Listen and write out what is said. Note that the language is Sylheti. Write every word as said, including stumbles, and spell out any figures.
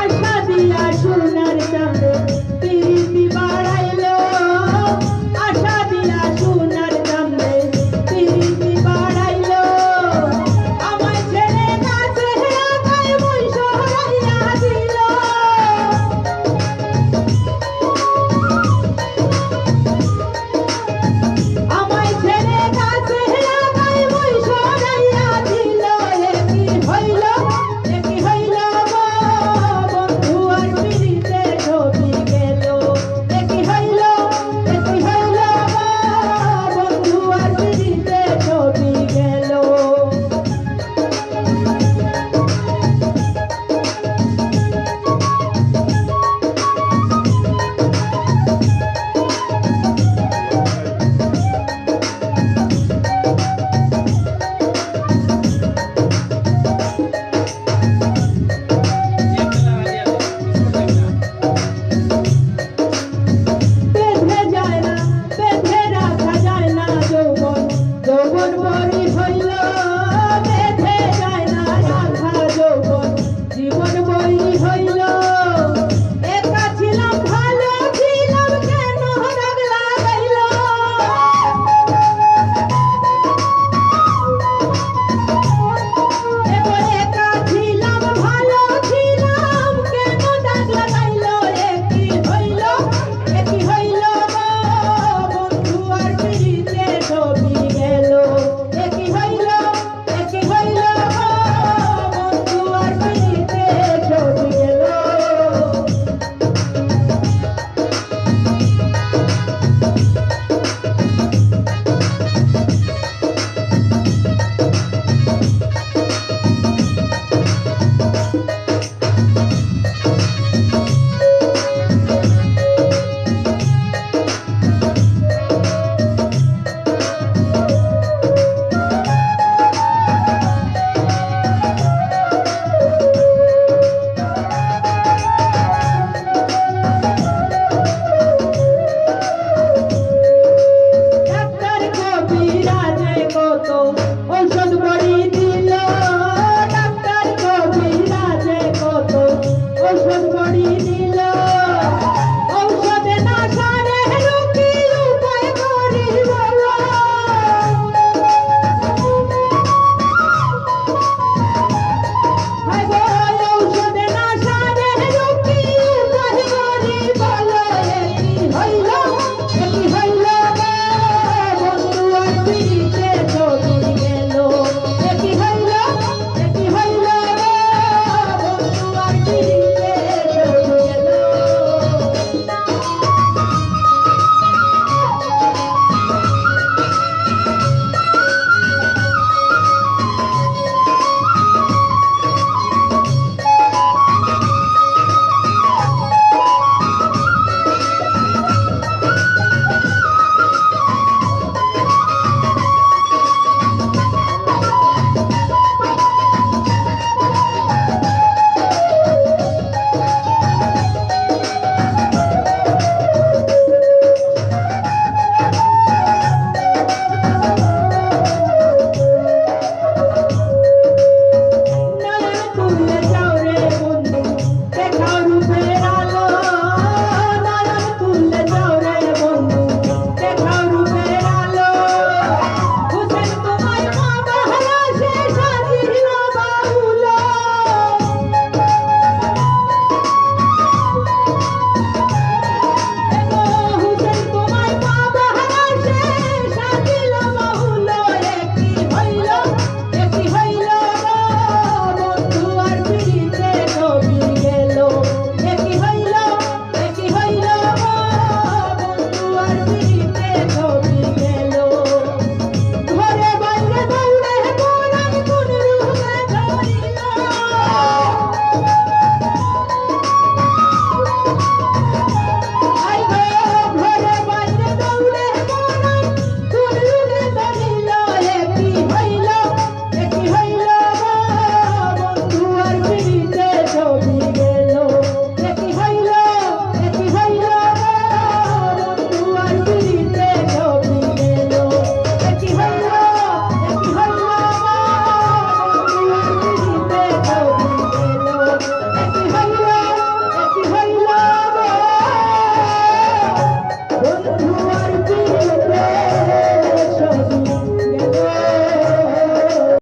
আশা দিয়া সোনার চাঁদে পিরিতি বাড়াইলো, আশা দিয়া সোনার চাঁদে পিরিতি বাড়াইলো। আমায় ছেড়ে গাছে আগায় বই সরাইয়া দিল। আমায় ছেড়ে গাছে আগায় বই সরাইয়া দিল। এ কি হইল, এ কি হইল গো, বন্ধু আর পিরিতে ছবি গেল। এ কি হইল, এ কি হইল গো, বন্ধু আর পিরিতে ছবি গেল। বেঁধে যায় না, বেঁধে রাখা যায় না যৌবন, যৌবন বড়ি হইল। বেঁধে যায় না রাখা যৌবন, জীবন বড়ি হইল। একা ছিলাম, ভালো ছিলাম, কেন রাগ লাগাইল? এবার একা ছিলাম, ভালো ছিলাম, কেন দাগ লাগাইল? এ কি হইল, এ কি হইল গো, বন্ধু আর পিরিতে ছবি গেল। এ কি হইল, এ কি হইল গো, বন্ধু আর পিরিতে ছবি গেল। ডাক্তার কবিরাজে কত ঔষধ